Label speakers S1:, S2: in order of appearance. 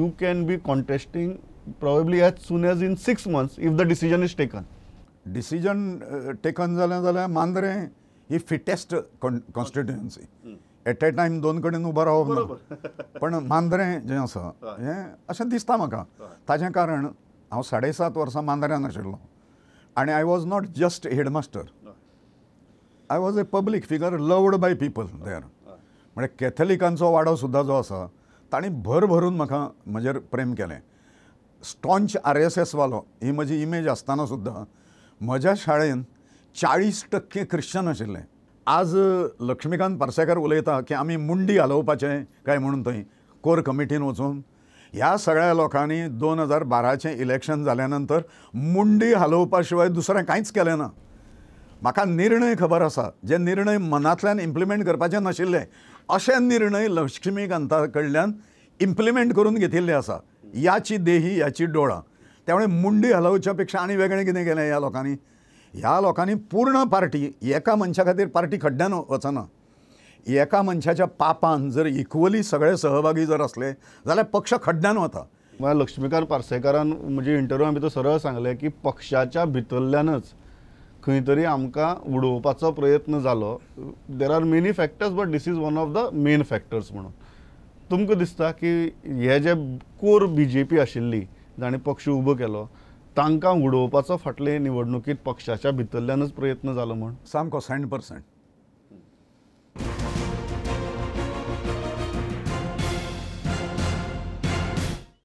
S1: you can be contesting probably as soon as in 6 months if the decision is taken.
S2: Decision taken जालें जाल्यार मांद्रें ही fittest constituency. At a time दोन कडेन उबो रावप ना, पण मांद्रें जें आसा हें अशें दिसता म्हाका. ताजें कारण हांव 7.5 वर्सां मांद्र्यान आशिल्लो आनी I was not just headmaster, I was a public figure loved by people there. म्हळ्यार कॅथलिकांचो वाडो सुद्दां जो आसा तांणी भरभरून म्हाका म्हजेर प्रेम केलें. स्टॉन्च RSS वालो ही म्हजी इमेज आसतना सुद्दां म्हज्या शाळेन 40% ख्रिश्चन आशिल्ले. आज लक्ष्मीकांत पार्सेकर उलयता की आमी मुंडी हालोवपाचें काय म्हणून थंय कोर कमिटीन वचून ह्या सगळ्या लोकांनी 2012चें इलेक्शन जाल्या नंतर मुंडी हालोवपा शिवाय दुसरें कांयच केलें ना. म्हाका निर्णय खबर आसा, जे निर्णय मनांतल्यान इम्प्लिमेंट करपाचे नाशिल्ले अशे निर्णय लक्ष्मीकांता कडल्यान इम्प्लिमेंट करून घेतिल्ले आसा. याची देही याची डोळा. त्यामुळे मुंडी हालोवच्या पेक्षा आनी वेगळें कितें केलें ह्या लोकांनी. ह्या लोकांनी पूर्ण पार्टी एका मनशा खातीर पार्टी खड्ड्यान वचना. एका मनशाच्या पापान जर इक्वली सगळे सहभागी जर असले जाल्यार पक्ष खड्ड्यान वता.
S1: मला लक्ष्मीकांत पार्सेकारान म्हणजे इंटरव्यूआ भितर सरळ सांगलें की पक्षाच्या भितरल्यानच खंय तरी आमकां उडोवपाचो प्रयत्न जालो. There are many factors but this is one of the main factors म्हणून तुमकां दिसता की हे जे कोर BJP आशिल्ली जाणें पक्ष उबो केलो तांकां उडोवपाचो फाटले निवडणुकीत पक्षाच्या भितरल्यानच प्रयत्न जालो म्हण?
S2: सामको 100%.